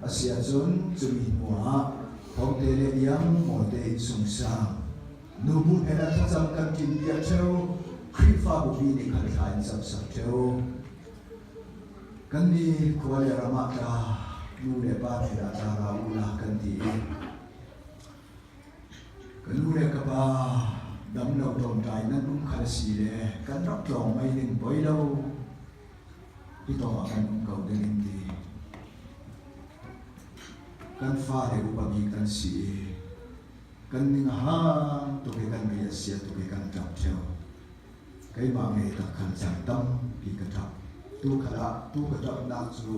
A si ahcun cumi hnu ah Thawngte le Iang Mawite in sungsang nubu he na thlacam kan ṭin piak ṭheo, Khrihfabu pi nih khan thla in camsak ṭheo. Kan ni khua le ram ah tla nu le pa hnen ah tla ra u la kan ti i ka nu le ka pa dam lo ṭawngṭai nan um khal si le kan rak tlawng mei ding poi lo hi tawng ah kan um ko ding in ti. Kan fale upa bik an si i kan ning a hang tuk i kan ri a sia tuk i kan ṭap ṭheo. Keimah ngei tak khan caan tampi ka ṭap. Tu khal ah tu ka ṭapnak cu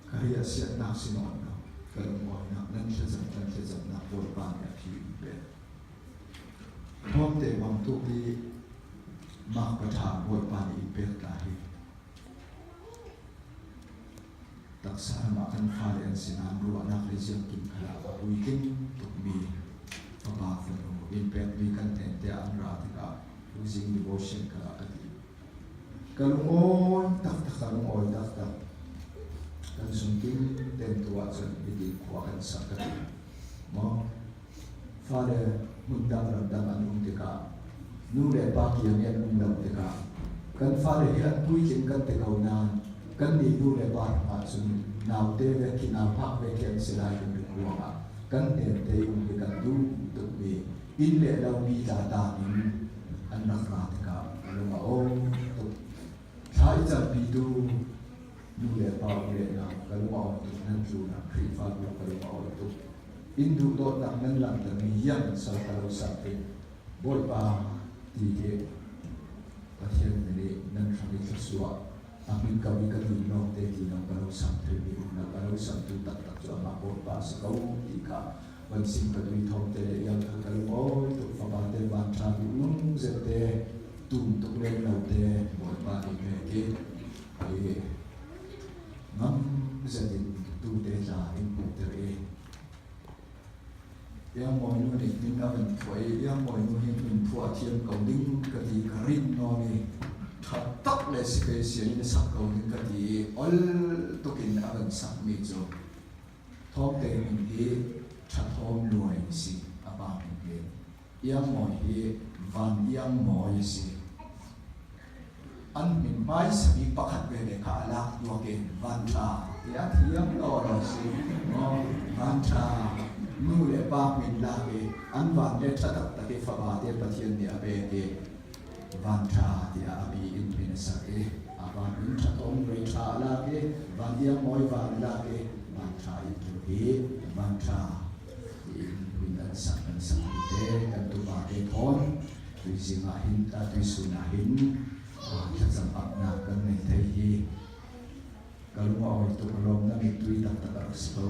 ka ri a siatnak si nawn lo. Ka lungawinak nan thlacam kan thlacamnak Bawipa nih a phi in pek. Thawngte bang tuk i mak ka ṭha Bawipa nih in pek ta hi. Taksa ram ah kan fale an si nain ruahnak le ziangkim khal ah a puitling tukmi fapa fanu inn pekmi kan hnen tiah an ra tikah tuzing devotion khal ah ka ti. Ka lungawi taktak, ka lungawi taktak. Kan sungkim ten tu ahcun hitin khua kan sak ka ti. Maw? Fale hmundang ramdang an um tikah nu le pa kiang i an um lo tikah kan fale hi an puitling kan ti ko nain kannih nu le pa hrangah cun naute ve khi nau phak ve khi an si lai kan rin ruangah kan hnemte um hi kan duh tukmi inn le lo mi tla taan in an rak ra tikah lung a aw tuk. Thla i campitu nu le pa lehnak ka lung a awi tuk nan tlunak Khrihfabu ka lung a awi tuk. Inn duhdawtnak nan langhtermi iang sal ka lo sak i Bawipa ti hi Pathian nih nan hrang i thluachuah a hmin ko i ka nun lawng te ti lo ka lo sak thilmi umnak ka lo saktu taktak cu amah Bawipa a si ko ti kha van sim ka dui thawng te le iang kha ka lung awi tuk fapa te van ṭha duh nung zet te tum tuk lem lo te Bawipa nih pek i i ngam zet in tu te tla in hmuhter i Iangmawinu nih hmin a van phuah i Iangmawinu hi hmin phuah a thiam ko ding ka ti ka rin nawn i ṭha tak le special in a sak ko ding ka ti i ol tuk in a van sakmi cu Thawngte min hi Ṭhathawm Luai si a pa min hi Iangmawi hi Van Iangmawi a si. An min hmaisa bik pakhat veve kha a lak duak in Van Ṭha tiah thiam law law si maw Van Ṭha nu le pa min lak i an van le ṭha taktak i fapa te Pathian nih a pek i Van Ṭha tiah a bi in min a sak i a van in ṭhatom rei ṭha a lak i Van Iangmawi van a lak i Van Ṭha in tu hi Van Ṭha tiin min an sak an sak te kan tupa te thawn tuizing ah hin tuisun ah hin thlacam apnak kan nei thei hi ka lung a awi tuk lawm na mittui taktak a rak si ko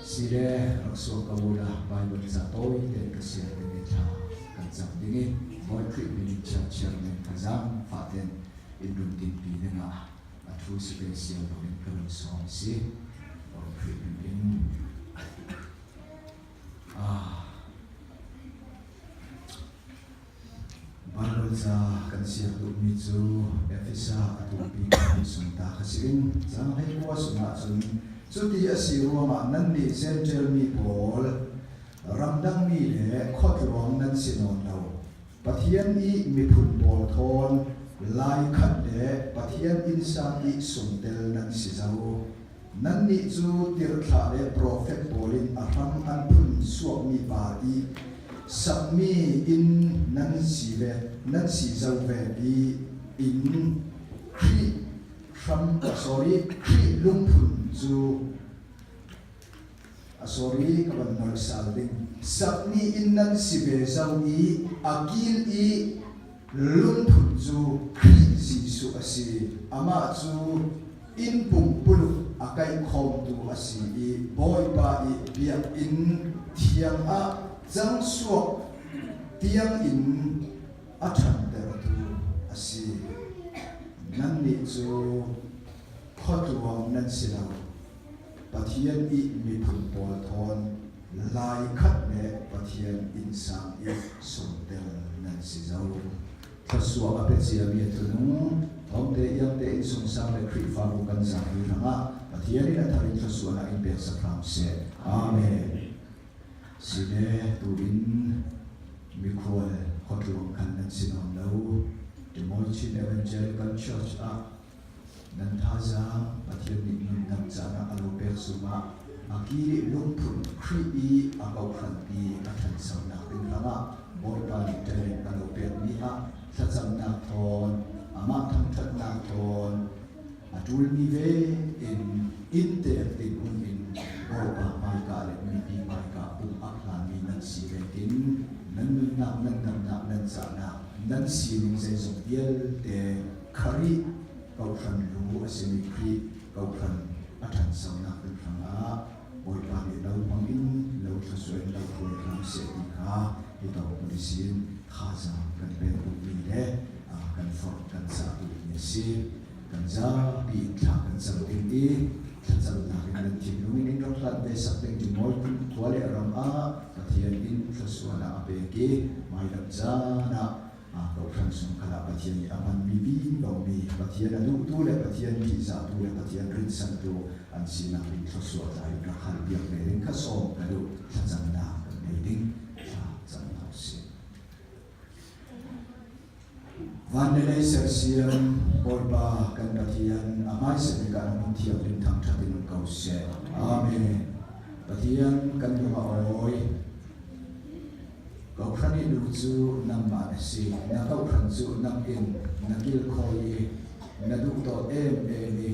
si le rak suak ko la Bible ca tawi tein ka siar ding i thla kan cam ding i Bawi Khrih min in chiar men ka zang fa ten in run tin pi ding ah a thu si pe sial lo in ka run sawm si Bawi Khrih min in ah Bible ca kan siak duhmi cu Efesa a tupi mi sung ta kha si in cang hlei kua sungah cun cuti a si ruangah nannih Jentail mi pawl ramdang mi le khuatluang nan si nawn lo Pathian i miphun pawl thawn lai khat le Pathian innsang i sungtel nan si zo. Nannih cu tirhthlah le profet pawl in a hram an phun suakmi pa i sakmi inn nan si ve nan si zau ve i inn Khrih hram sorry Khrih lungphun cu a sorry ka van nawl sal ding sakmi inn nan si ve zau i a kil i lungphun cu Khrih Jesuh a si amah cu Inn pumpuluk a kaihkhawmtu a si i Bawipa i biakinn thiang ah cangsuak tiangin a ṭhantertu a si. Nannih cu khuatluang nan si lo, Pathian i miphun pawl thawn lai khat le Pathian innsang i sungtel nan si zau. Thluachuah a pe ciami a thunung, thawngte iangte innsungsang le Khrihfabu kan zapi hrangah. Pathian in a thar in thluachuahnak in pek sak hram seh. Amen. Sile tu in mikhual khuatluang khan nan si nawn lo. Des Moines Chin Evangelical Church ah nan thazaang Pathian nih nundam caan ah a lo pek zungah a ki nih lungphun Khrih i a kohhranpi a ṭhanchonak ding hrangah Bawipa nih talent a lo pekmi ah thlacamnak thawn, amah thangṭhatnak thawn, a ṭulmi ve in inntek dinhmun in Bawipa hmaika le mipi hmaika pum a hlanmi nan si vekin nan nunnak, nan damnak, nan cahnak, nan sining zeizong vialte Khrih kauhran lu a simi Khrih kauhran a ṭhanchonak ding hrangah Bawipa nih lo hmang in lo thluachuah in lo hruai hram seh ti kha hi tawk sin thazaang kan pek duhmi le kan forh kan cah duhmi a si. Kan zapi in thla kan cam ding i thlacamnak in nan thinlung in in rak hlat ve sak ding ti mawi khua le ram ah Pathian in thluachuahnak a pek i hmailei caan ah Kohhran chung kha ah Pathian nih a hmanmi bikmi Pathian a duhtu le Pathian ṭihzahtu le Pathian rinsantu an sinak in thluachuah tlai in rak halpiak ve ding kha sawm ka duh. Thlacamnak kan ngei ding thla cam hna usih. Van le lei sersiam Bawipa kan Pathian a hmaisa bik ah na hmun thianghlim thangṭhat in um ko seh. Amen. Pathian kan lung a awi. Kohhran i lu cu nangmah na si. Na kohhran cu nakin na kilkhawi i na duhdawt emem i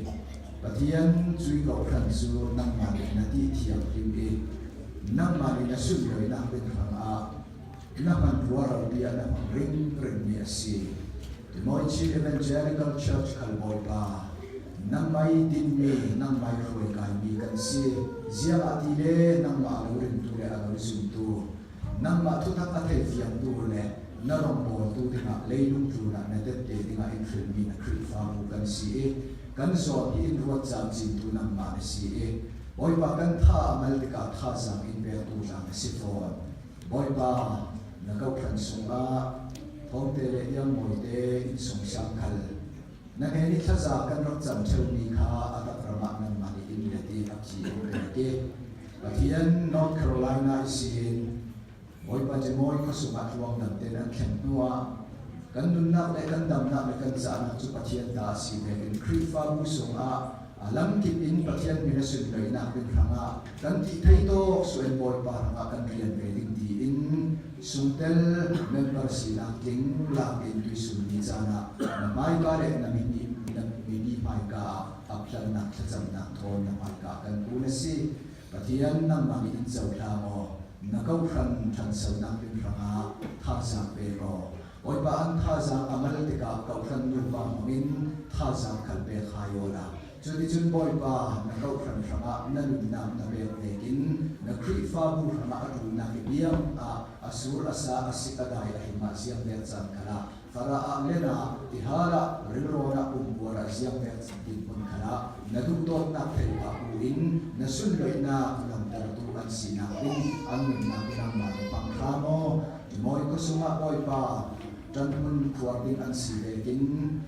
Pathian cui kohhran cu nangmah nih na ti thianghlim i nangmah nih na sunlawinak ding hrangah na hmanrua ropi ah na hmang ringringmi a si. Timoichi Evangelical Church khal Bawipa, nangmah i tinhmi, nangmah i hruaikaimi kan si. Ziang ah ti le nangmah a lo ringtu le a lo zumtu, Nangmah thutak a theifiangtu le na rawngbawltu dingah leilung tlun ah na tette dingah in hrilhmi na Khrihfabu kan si i kan zawn hi in ruat camcintu nangmah na si i Bawipa kan tha a mal tikah thazaang in pektu tlang na si fawn. Bawipa, na kohhran sungah Thawngte le Iangmawite innsungsang khal na hnen i thlaza kan rak cam ṭheumi kha a tak ram ah nangmah nih in let i a phi in pek i Pathian North Carolina i siin Bawipa Cemawi khuasung ah tluangdam tein an thlen hnuah kan nunnak le kan damnak le kan cahnak cu Pathian ta a si vekin Khrihfabu sungah a lamkip in Pathian min a sunlawinak ding hrangah kan ti thei tawk suen Bawipa hrangah kan rian ve ding tiin sungtel member sinak tling lak in tuisun ni caan ah na hmaika le na mini hmaika ah aplannak thlacamnak thawn na hmaika kan kun a si. Pathian nangmah nih in cohlang aw, na kohhran ṭhansonak ding hrangah thazaang pe law, Bawipa an thazaang a mal tikah kohhran nupa hmangin thazaang khal pek hai aw la. Cuticun Bawipa na kohhran hrangah na nunnak na pek vekin na Khrihfabu hrangah a ṭulnak i biang ah a sur a sa a sik a dai a him ah ziang pek caan kha Farah ah len ah, tihal ah, rilrawn ah, pumpuar ah ziangpek dinhmun khan ah na duhdawtnak theipah bu in na sunloihnak langhtertu an sinak ding an nunnak i nangmah nih hmang hram aw. Mawi khuasung ah Bawipa, ṭanhmun khuar ding an si vekin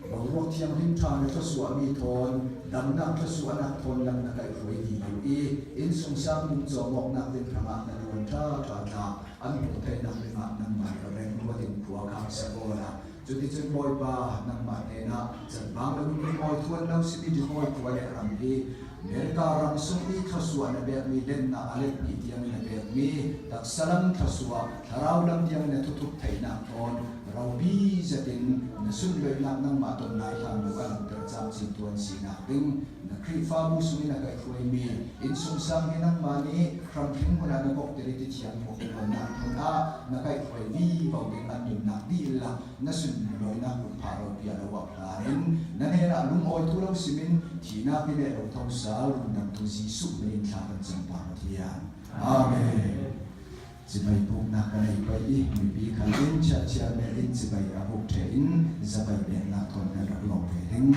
boruak thianghlim ṭha na thluasuahmi thawn, damnak thluasuahnak thawn lam na kaihhruai ti lo i innsungsang pum cawmawknak ding hrangah na ṭuan ṭha ṭha tla. An hmuh theihnak dingah nangmah nih reng ruat in khua khang seh aw la. Cuticun Bawipa, nangmah hnenah canbang loin rimawi thuan lo simi rimawi khua le ram hi America ram sung i thluasuah na pekmi lennak a let hnih tiang in na pekmi taksa lam thluasuah, thlarau lam tiang in na thuthup theihnak thawn ropi zet in na sunloihnak nangmah ton lai hlan lo a langhter camcin tuan sinak ding na Khrihfabu sung in a kaihhruaimi innsungsang hi nangmah nih hramhring hmun ah na bawk tir i tithiang hmuhtuannak hmun ah na kaihhruai vi ko ding an nunnak dihlak na sunlawinak lungphah ropi a lo ah hlan in na hnenah lungawitu lo simin thihnak i le lotho sal rundamtu Jesuh min in thla kan cam Pa Pathian. Amen. Cibai puknak kan ei pai i mipi khal in chiah chiah mel in cibai a buk ṭhe in zabai peknak thawn kan rak lawm ve ding.